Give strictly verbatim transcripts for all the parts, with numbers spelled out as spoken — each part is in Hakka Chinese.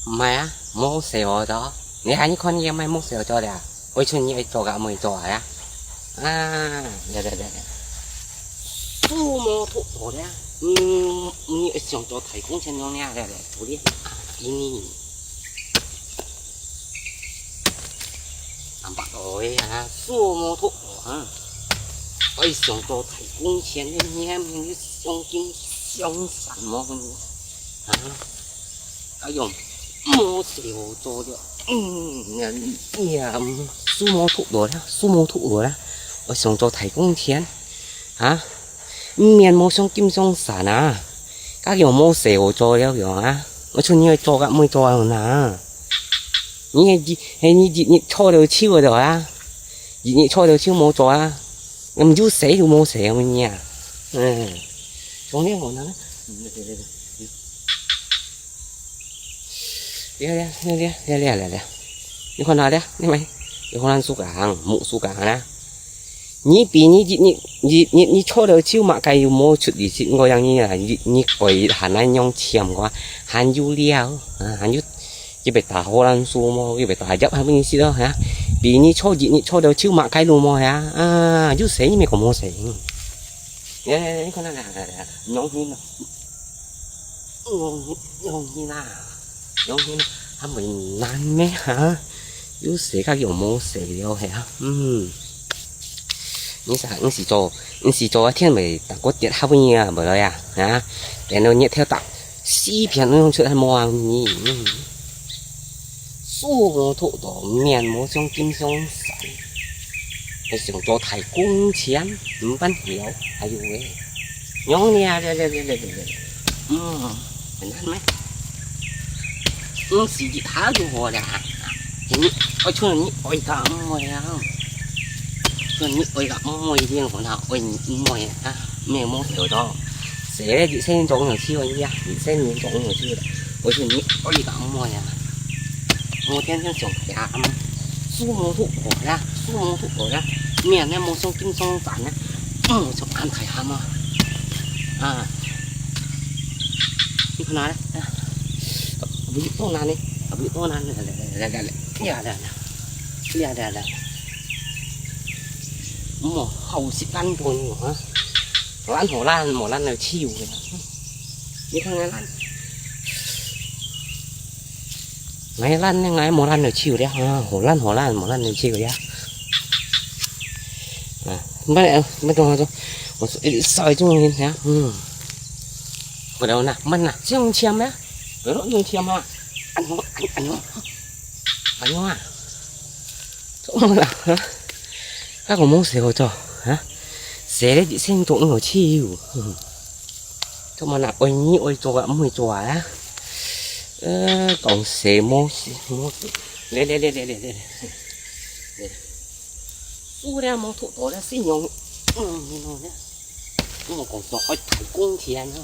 毋係啊，無事哦，都。你看，你看，你也無事哦，做了。為什麼你愛做个，無做啊？啊，來來來來，手無托到了。嗯，你愛想做大工錢用了，來來，做了。啊，給你。三百多个啊，手無托到啊。愛想做大工錢，你面面你想金想散麼？啊？ 哎喲，無事好做了。嗯，呀，呀，手無托到了，手無托到了。愛想做大工錢，啊？面無想金想散啊？該樣無事好做了樣啊？愛出去做个，毋會做啊哪？你係，係你日日坐到手个啊？日日坐到手無做啊？毋有事就無事啊，你啊？嗯，從這好難啊。 了了了了了了了了，你看下了，你咪，你看咱自家行，目自家行啦。你比你你你你你你坐到手嘛，該又無出力氣，我讓你啊，你你鬼還難用簽个，還有了啊，還有，一百打好難數么，一百打入還不你識咯哈。比你坐一你坐到手嘛，該路么呀啊，有誰你没个没谁。 哎，你看那个，那个，那个，容易呢？容易，容易啦，容易呢，還袂難咩哈？有事个又無事了係啊，嗯。你啥，你是做，你是做天未打過跌下不你啊，無了呀，啊？變到日頭打，四片攏出來摸啊你，嗯。手無托到，面無像金像山。 你想做大工錢，毋捌曉，哎喲喂。娘娘，來來來來來來。嗯，很難咩？嗯，時日下就好了。你，我劝你愛个毋愛啊。劝你愛个毋愛，你講他愛你毋愛啊，沒有目標的。 誰咧？一生中有機會呀，一生中有機會。我說你愛个毋愛啊？我天天想呀，手無托到啦，手無托到啦，面呢無像金像山呢，嗯，像安泰ham啊，啊，你看哪咧？啊，不是多难呢，啊，不是多难呢，來來來來來，呀來來，呀來來，莫好食咱多呢啊。 爛好爛，無爛个手个。你看𠊎爛。𠊎爛呢，𠊎無爛个手了啊，好爛好爛，無爛个手了。啊，慢點，慢點，我說，我說，欸，稍微重一點啊，嗯。不然呢，慢啊，這樣簽啊，不要用簽啊，哎呦，哎呦，哎呦啊。 做麼啦？哈？該个無事好做，哈？事咧一生做毋好笑，嗯。做麼啦？愛你愛做啊，毋會做啊？呃，講事無事，無事。來來來來來來。輸了無托到了，信用，嗯，你弄了。 我講到愛大工錢啊。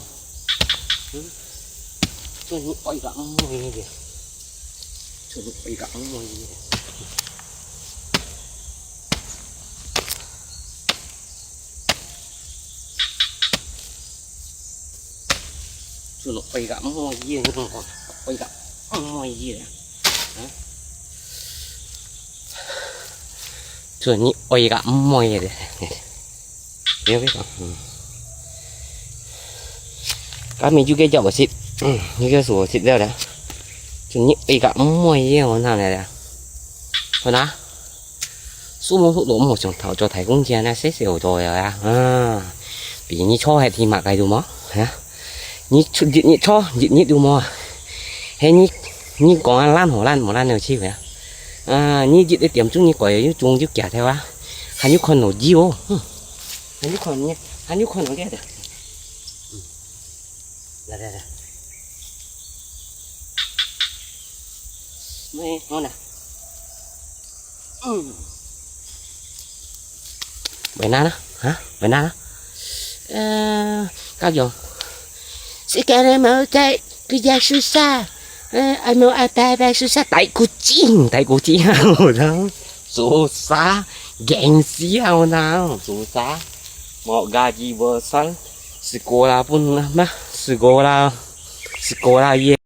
嗯？做你愛个毋愛个。做你愛个毋愛个。做你愛个毋愛个，你講愛个毋愛个。嗯？做你愛个毋愛个。 你別講，嗯。該米酒个叫我食，嗯，你个是我食了了。就你一个毋會个，我拿來了。好拿。手無手都無想討做大工錢啊，細細好做个啊。啊，比你坐還起碼該有無？啊，你出日日坐，日日有無啊？嘿，你，你講啊，爛好爛，無爛了去啊。啊，你一點鐘你改又中又假條啊，還有看到有哦，嗯。 還有看呢，還有看到這个。嗯。來來來。喂，好呢。嗯。Banana, ha? Banana. Eh, kau jom. Sekarang mau cari kerja susah. Eh, anu apa-apa susah. Tai kucing, tai kucing. Susah, gengsi ah orang. Susah. Mau gaji besar, sekolah pun mah, sekolah, sekolah ye.